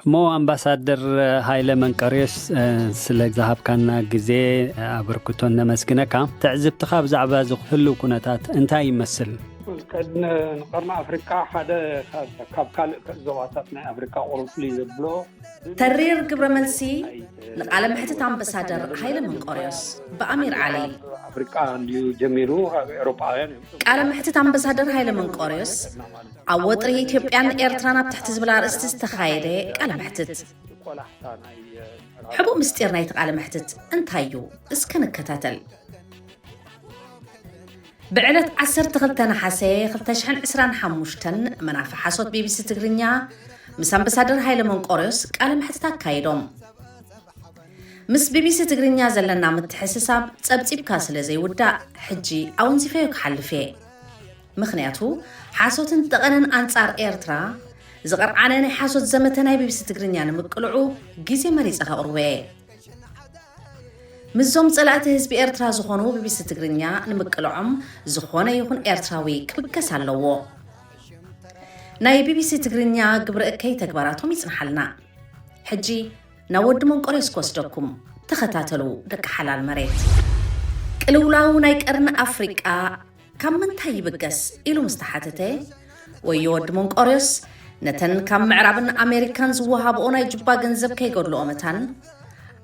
እሞ ኣምባሳደር ሃይለ መንቀርዮስ፣ ስለ ዝሃብካና ግዜ ኣበርክቶን ነመስግነካ። ትዕዝብትኻ ብዛዕባ እዚ ህልው ኩነታት እንታይ ይመስል? ንቀርኒ ኣፍሪቃ ሓደ ካብ ካልእ ዞባታት ናይ ኣፍሪቃ ቁሩብ ፍልይ ዘብሎ ተሪር ግብረ መልሲ ንቃለ መሕትት ኣምባሳደር ሃይለ መንቆርዮስ ብኣሚር ዓሊ። ኣፍሪቃ እንድዩ ጀሚሩ፣ ኣብ ኤውሮጳውያን እዮም። ቃለ መሕትት ኣምባሳደር ሃይለ መንቆርዮስ ኣብ ወጥሪ ኢትዮጵያን ኤርትራን ኣብ ትሕቲ ዝብል ኣርእስቲ ዝተኻየደ ቃለ መሕትት። ሕቡእ ምስጢር ናይቲ ቃለ መሕትት እንታይ እዩ? እስከ ንከታተል። ብዕለት ዓሰርተ ክልተ ነሓሰ ክልተ ሽሕን ዕስራን ሓሙሽተን መናፍሒ ሓሶት ቢቢሲ ትግርኛ ምስ ኣምባሳደር ሃይለ መንቆርዮስ ቃለ መሕትት ኣካይዶም። ምስ ቢቢሲ ትግርኛ ዘለና ምትሕስሳብ ጸብጺብካ ስለ ዘይውዳእ ሕጂ ኣወንዚፈዮ ክሓልፍ እየ። ምኽንያቱ ሓሶትን ጠቐነን ኣንጻር ኤርትራ ዝቐርዓነ ናይ ሓሶት ዘመተ ናይ ቢቢሲ ትግርኛ ንምቅልዑ ግዜ መሪጸ ከቕርቦ እየ። ምስዞም ጸላእቲ ህዝቢ ኤርትራ ዝኾኑ ቢቢሲ ትግርኛ ንምቅልዖም ዝኾነ ይኹን ኤርትራዊ ክብገስ ኣለዎ። ናይ ቢቢሲ ትግርኛ ግብረ እከይ ተግባራቶም ይጽንሓልና። ሕጂ ናብ ወዲ መንቆርዮስ ክወስደኩም። ተኸታተሉ ደቂ ሓላል መሬት። ቅልውላው ናይ ቀርኒ ኣፍሪቃ ካብ ምንታይ ይብገስ ኢሉ ምስ ተሓተተ፣ ወዮ ወዲ መንቆርዮስ ነተን ካብ ምዕራብን ኣሜሪካን ዝወሃብኦ ናይ ጁባ ገንዘብ ከይጎድልኦ መታን፣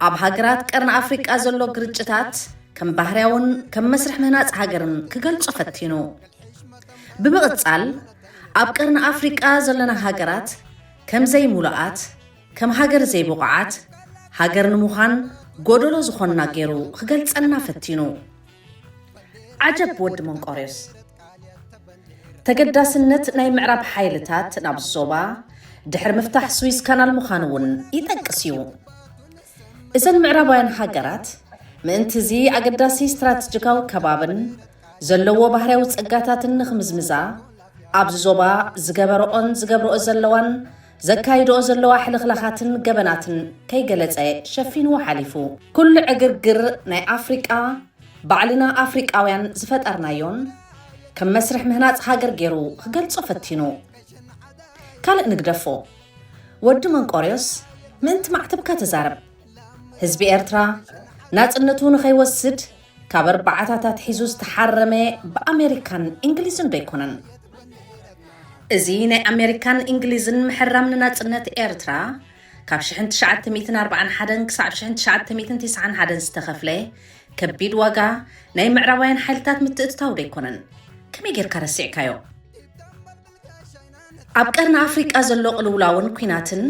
ኣብ ሃገራት ቀርኒ ኣፍሪቃ ዘሎ ግርጭታት ከም ባህርያውን ከም መስርሕ ምህናጽ ሃገርን ክገልጾ ፈቲኑ። ብምቕጻል፣ ኣብ ቀርኒ ኣፍሪቃ ዘለና ሃገራት ከም ዘይምሉኣት፣ ከም ሃገር ዘይብቑዓት፣ ሃገር ንምዃን ጎደሎ ዝኾንና ገይሩ ክገልጸልና ፈቲኑ። ዓጀብ ወዲ መንቆርዮስ! ተገዳስነት ናይ ምዕራብ ሓይልታት ናብዚ ዞባ ድሕሪ ምፍታሕ ስዊዝ ካናል ምዃኑ እውን ይጠቅስ እዩ። እዘን ምዕራባውያን ሃገራት ምእንቲ እዚ ኣገዳሲ ስትራተጂካዊ ከባብን ዘለዎ ባህርያዊ ጸጋታትን ንኽምዝምዛ ኣብዚ ዞባ ዝገበረኦን ዝገብረኦ ዘለዋን ዘካይደኦ ዘለዋ ሕልኽላኻትን ገበናትን ከይገለጸ ሸፊንዎ ሓሊፉ። ኩሉ ዕግርግር ናይ ኣፍሪቃ ባዕልና ኣፍሪቃውያን ዝፈጠርናዮን ከም መስርሕ ምህናጽ ሃገር ገይሩ ክገልጾ ፈቲኑ። ካልእ ንግደፎ፣ ወዲ መንቆርዮስ ምእንቲ ማዕተብካ ተዛረብ። ህዝቢ ኤርትራ ናጽነቱ ንኸይወስድ ካብ ኣርባዓታት ኣትሒዙ ዝተሓረመ ብኣሜሪካን እንግሊዝን ዶ ኣይኮነን? እዚ ናይ ኣሜሪካን እንግሊዝን ምሕራም ንናጽነት ኤርትራ ካብ ሽሕን ትሽዓተ ሚእትን ኣርባዓን ሓደን ክሳብ ሽሕን ትሽዓተ ሚእትን ትስዓን ሓደን ዝተኸፍለ ከቢድ ዋጋ ናይ ምዕራባውያን ሓይልታት ምትእትታው ዶ ኣይኮነን? ከመይ ጌርካ ረሲዕካዮ? ኣብ ቀርኒ ኣፍሪቃ ዘሎ ቅልውላውን ኲናትን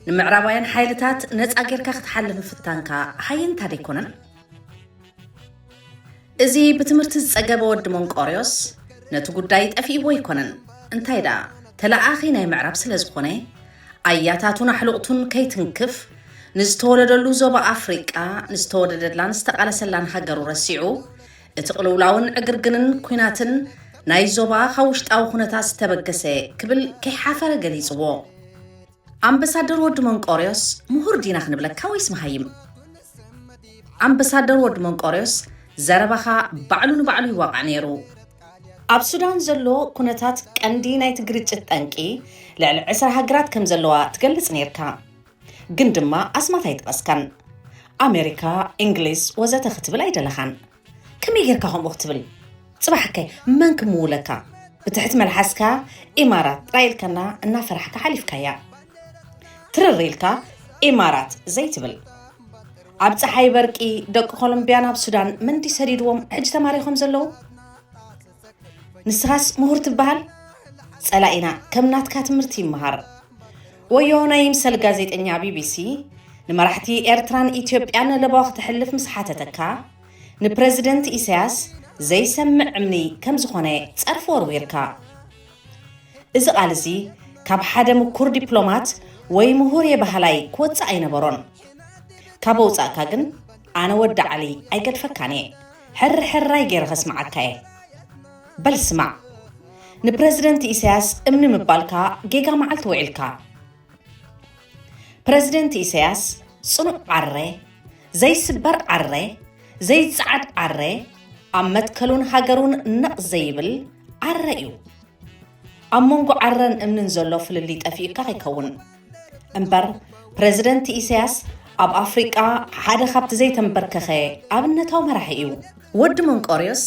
ንምዕራባውያን ሓይልታት ነጻ ጌርካ ክትሓልፍ ምፍታንካ ሃየንታ ዶ ኣይኮነን? እዚ ብትምህርቲ ዝጸገበ ወዲ መንቆርዮስ ነቲ ጉዳይ ጠፊእዎ ኣይኮነን። እንታይ ደኣ ተለኣኺ ናይ ምዕራብ ስለ ዝኾነ ኣያታቱን ኣሕሉቕቱን ከይትንክፍ ንዝተወለደሉ ዞባ ኣፍሪቃ ንዝተወለደላን ዝተቓለሰላን ሃገሩ ረሲዑ እቲ ቅልውላውን ዕግርግርን ኲናትን ናይ ዞባ ካብ ውሽጣዊ ኩነታት ዝተበገሰ ክብል ከይሓፈረ ገሊጽዎ። ኣምበሳደር ወዲ መንቆርዮስ ምሁር ዲና ክንብለካ ወይስ መሃይም? ኣምበሳደር ወዲ መንቆርዮስ ዘረባኻ ባዕሉ ንባዕሉ ይዋቃዕ ነይሩ። ኣብ ሱዳን ዘሎ ኩነታት ቀንዲ ናይቲ ግርጭት ጠንቂ ልዕሊ ዕስራ ሃገራት ከም ዘለዋ ትገልጽ ነይርካ። ግን ድማ ኣስማት ኣይጠቐስካን። ኣሜሪካ፣ እንግሊዝ ወዘተ ክትብል ኣይደለኻን። ከመይ ጌርካ ከምኡ ክትብል? ጽባሕከ መን ክምውለካ? ብትሕቲ መልሓስካ ኢማራት ጥራይ ኢልካና እናፈራሕካ ሓሊፍካያ። ትርር ኢልካ ኢማራት ዘይትብል። ኣብ ጸሓይ በርቂ ደቂ ኮሎምብያ ናብ ሱዳን መን ድዩ ሰዲድዎም ሕጂ ተማሪኾም ዘለዉ? ንስኻስ ምሁር ትበሃል? ጸላኢና ከም ናትካ ትምህርቲ ይመሃር። ወዮ ናይ ይምሰል ጋዜጠኛ ቢቢሲ ንመራሕቲ ኤርትራን ኢትዮጵያን ለበዋ ክተሕልፍ ምስ ሓተተካ ንፕረዚደንት ኢሳያስ ዘይሰምዕ እምኒ ከም ዝኾነ ጸርፊ ወርዊርካ። እዚ ቃል እዚ ካብ ሓደ ምኩር ዲፕሎማት ወይ ምሁር የባህላይ ክወጽእ ኣይነበሮን። ካብ ኣውጻእካ ግን ኣነ ወዲ ዓሊ ኣይገድፈካን እየ። ሕርሕራይ ገይረ ከስምዓካ እየ። በል ስማዕ፣ ንፕረዚደንት ኢሳያስ እምኒ ምባልካ ጌጋ መዓልቲ ውዒልካ። ፕረዚደንት ኢሳያስ ጽኑዕ ዓረ፣ ዘይስበር ዓረ፣ ዘይጸዓድ ዓረ፣ ኣብ መትከሉን ሃገሩን ነቕ ዘይብል ዓረ እዩ። ኣብ መንጎ ዓረን እምንን ዘሎ ፍልልይ ጠፊኡካ ከይከውን እምበር ፕረዚደንት ኢሳያስ ኣብ ኣፍሪቃ ሓደ ካብቲ ዘይተንበርከኸ ኣብነታዊ መራሒ እዩ። ወዲ መንቆርዮስ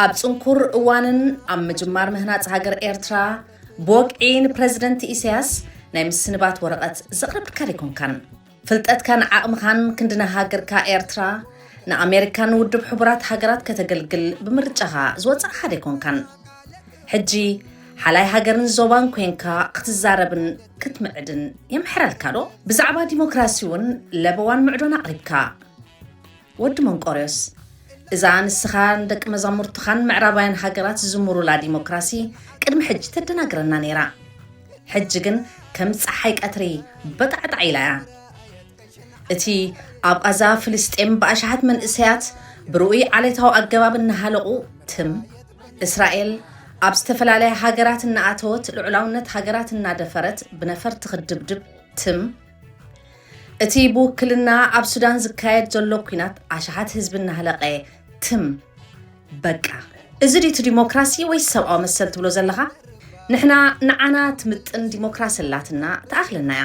ኣብ ጽንኩር እዋንን ኣብ ምጅማር ምህናጽ ሃገር ኤርትራ ብወግዒ ንፕረዚደንት ኢሳያስ ናይ ምስንባት ወረቐት ዘቕረብካ ዘይኮንካን። ፍልጠትካን ዓቕምኻን ክንዲ ናይ ሃገርካ ኤርትራ ንኣሜሪካን ውድብ ሕቡራት ሃገራት ከተገልግል ብምርጫኻ ዝወጻእኻ ዘይኮንካን። ሕጂ ሓላይ ሃገርን ዞባን ኮንካ ክትዛረብን ክትምዕድን የምሕረልካ ዶ? ብዛዕባ ዲሞክራሲ እውን ለበዋን ምዕዶን ኣቕሪብካ። ወዲ መንቆርዮስ፣ እዛ ንስኻ ንደቂ መዛሙርትኻን ምዕራባውያን ሃገራት ዝዝምሩላ ዲሞክራሲ ቅድሚ ሕጂ ተደናግረና ነይራ። ሕጂ ግን ከም ጸሓይ ቀትሪ በጣዕጣዕ ኢላ እያ። እቲ ኣብ ቓዛ ፍልስጤም ብኣሽሓት መንእሰያት ብርኡይ ዓሌታዊ ኣገባብ እናሃለቑ ትም፣ እስራኤል ኣብ ዝተፈላለያ ሃገራት እናኣተወት ልዑላውነት ሃገራት እናደፈረት ብነፈርቲ ክትድብድብ ትም፣ እቲ ብውክልና ኣብ ሱዳን ዝካየድ ዘሎ ኲናት ኣሽሓት ህዝቢ እናሃለቐ ትም። በቃ፣ እዚ ድዩ እቲ ዲሞክራሲ ወይስ ሰብኣዊ መሰል ትብሎ ዘለኻ? ንሕና ንዓና ትምጥን ዲሞክራሲ ኣላትና፣ ትኣኽለና እያ።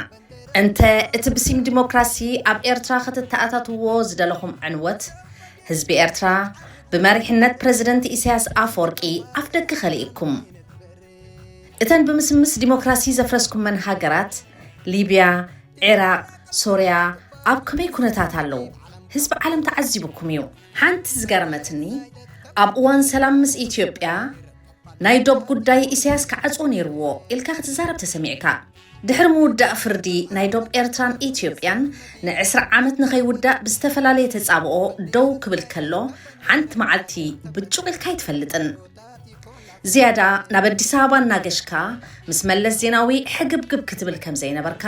እንተ እቲ ብስም ዲሞክራሲ ኣብ ኤርትራ ከተተኣታትዎ ዝደለኹም ዕንወት፣ ህዝቢ ኤርትራ ብመሪሕነት ፕረዚደንት ኢሳያስ ኣፈወርቂ ኣፍደገ ከሊእኩም። እተን ብምስምስ ዲሞክራሲ ዘፍረስኩመን ሃገራት፣ ሊብያ፣ ዒራቕ፣ ሶርያ፣ ኣብ ከመይ ኩነታት ኣለዉ? ህዝቢ ዓለም ተዓዚቡኩም እዩ። ሓንቲ ዝገረመትኒ፣ ኣብ እዋን ሰላም ምስ ኢትዮጵያ ናይ ዶብ ጉዳይ ኢሳያስ ክዓጽዎ ነይርዎ ኢልካ ክትዛረብ ተሰሚዕካ። ድሕሪ ምውዳእ ፍርዲ ናይ ዶብ ኤርትራን ኢትዮጵያን ንዕስራ ዓመት ንኸይውዳእ ብዝተፈላለየ ተጻብኦ ደው ክብል ከሎ፣ ሓንቲ መዓልቲ ብጩቕ ኢልካ ኣይትፈልጥን። ዝያዳ ናብ ኣዲስ ኣበባ እናገሽካ ምስ መለስ ዜናዊ ሕግብግብ ክትብል ከም ዘይነበርካ፣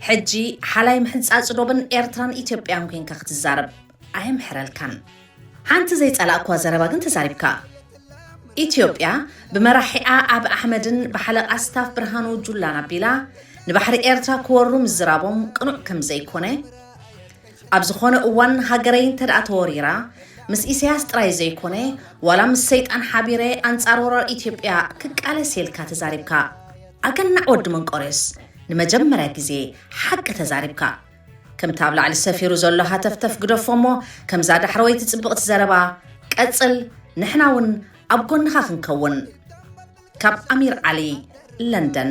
ሕጂ ሓላይ ምሕንጻጽ ዶብን ኤርትራን ኢትዮጵያን ኮንካ ክትዛረብ ኣየምሕረልካን። ሓንቲ ዘይጸላእኳ ዘረባ ግን ተዛሪብካ። ኢትዮጵያ ብመራሒኣ ኣብ ኣሕመድን ብሓለቃ ስታፍ ብርሃኑ ጁላን ኣቢላ ንባሕሪ ኤርትራ ክወሩ ምዝራቦም ቅኑዕ ከም ዘይኮነ፣ ኣብ ዝኾነ እዋን ሃገረይ እንተ ደኣ ተወሪራ፣ ምስ ኢሳያስ ጥራይ ዘይኮነ፣ ዋላ ምስ ሰይጣን ሓቢረ ኣንጻር ወራር ኢትዮጵያ ክቃለስ ኢልካ ተዛሪብካ። ኣገናዕ ወዲ መንቆርዮስ፣ ንመጀመርያ ግዜ ሓቂ ተዛሪብካ። ከምቲ ኣብ ላዕሊ ሰፊሩ ዘሎ ሃተፍተፍ ግደፎ እሞ፣ ከምዛ ዳሕረወይቲ ጽብቕቲ ዘረባ ቀጽል፣ ንሕና እውን ኣብ ጎንኻ ክንከውን። ካብ ኣሚር ዓሊ፣ ለንደን።